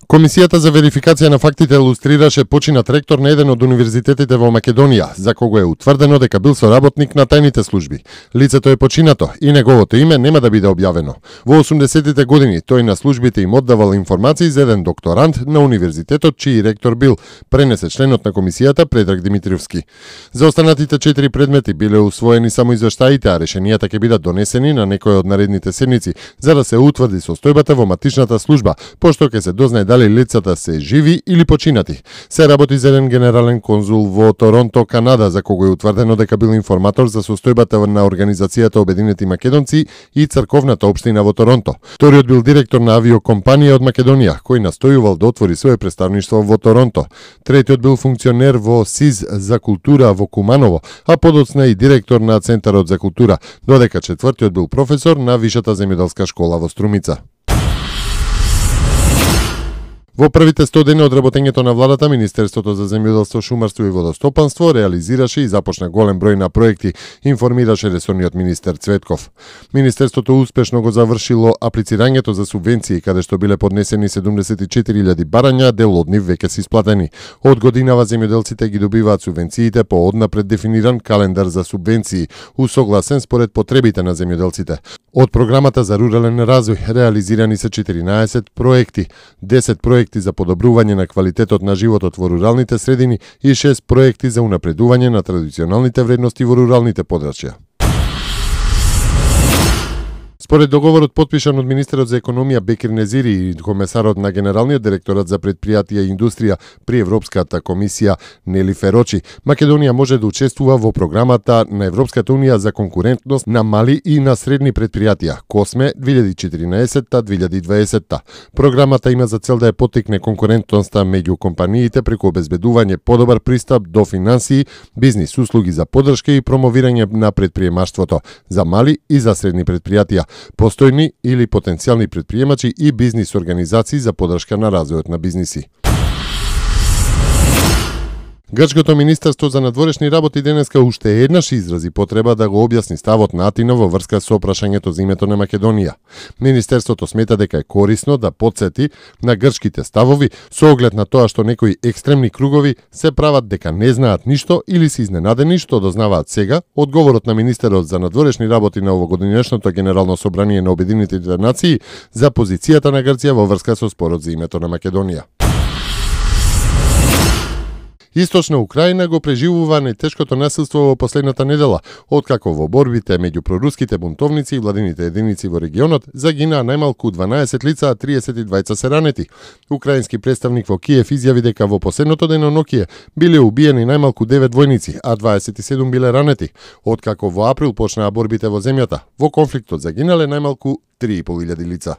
Комисијата за верификација на фактите илустрираше починат ректор на еден од универзитетите во Македонија, за кого е утврдено дека бил соработник на тајните служби. Лицето е починато и неговото име нема да биде објавено. Во 80-тите години тој на службите им оддавал информации за еден докторант на универзитетот чиј ректор бил, пренесе членот на комисијата Предраг Димитриевски. За останатите 4 предмети биле усвоени само извештаите, а решенијата ќе бидат донесени на некој од наредните седмици, за да се утврди состојбата во матичната служба, пошто ќе се дознае дали лицата се живи или починати. Се работи за еден генерален конзул во Торонто, Канада, за кого е утврдено дека бил информатор за состојбата на Организацијата Обединети македонци и црковната општина во Торонто. Вториот бил директор на авиокомпанија од Македонија, кој настојувал да отвори свое представништво во Торонто. Третиот бил функционер во СИЗ за култура во Куманово, а подоцна и директор на Центарот за култура, додека четвртиот бил професор на Вишата земјоделска школа во Струмица. Во првите 100 дена од работењето на владата, Министерството за земјоделство, шумарство и водостопанство реализираше и започна голем број на проекти, информираше ресорниот министер Цветков. Министерството успешно го завршило аплицирањето за субвенции, каде што биле поднесени 74.000 барања, дел од нив веќе се исплатени. Од годинава земјоделците ги добиваат субвенциите по однапред дефиниран календар за субвенции, усогласен според потребите на земјоделците. Од програмата за рурален развој реализирани се 14 проекти, 10 проекти за подобрување на квалитетот на животот во руралните средини и 6 проекти за унапредување на традиционалните вредности во руралните подрачја. Според договорот подпишан од министерот за економија Бекир Незири и комесарот на Генералниот директорат за предпријатија и индустрија при Европската комисија Нели Ферочи, Македонија може да учествува во програмата на Европската унија за конкурентност на мали и на средни предпријатија КОСМЕ 2014-2020. Програмата има за цел да ја поттикне конкурентноста меѓу компаниите преку обезбедување подобар пристап до финансии, бизнис услуги за поддршка и промовирање на предприемаштвото за мали и за средни предпријатија, постојни или потенцијални предприемачи и бизнис организации за поддршка на развојот на бизниси. Грчкото министерство за надворешни работи денеска уште еднаш изрази потреба да го објасни ставот на Атина во врска со прашањето за името на Македонија. Министерството смета дека е корисно да потсети на грчките ставови со оглед на тоа што некои екстремни кругови се прават дека не знаат ништо или се изненадени што дознаваат сега. Одговорот на министерот за надворешни работи на овогодинешното Генерално собрание на Обединетите нации за позицијата на Грција во врска со спорот за името на Македонија. Источна Украина го преживува најтешкото насилство во последната недела, откако во борбите меѓу проруските бунтовници и владините единици во регионот загинаа најмалку 12 лица, а 32 се ранети. Украински представник во Киев изјави дека во последното деноноќие биле убиени најмалку 9 војници, а 27 биле ранети. Откако во април почнаа борбите во земјата, во конфликтот загинале најмалку 3.500 лица.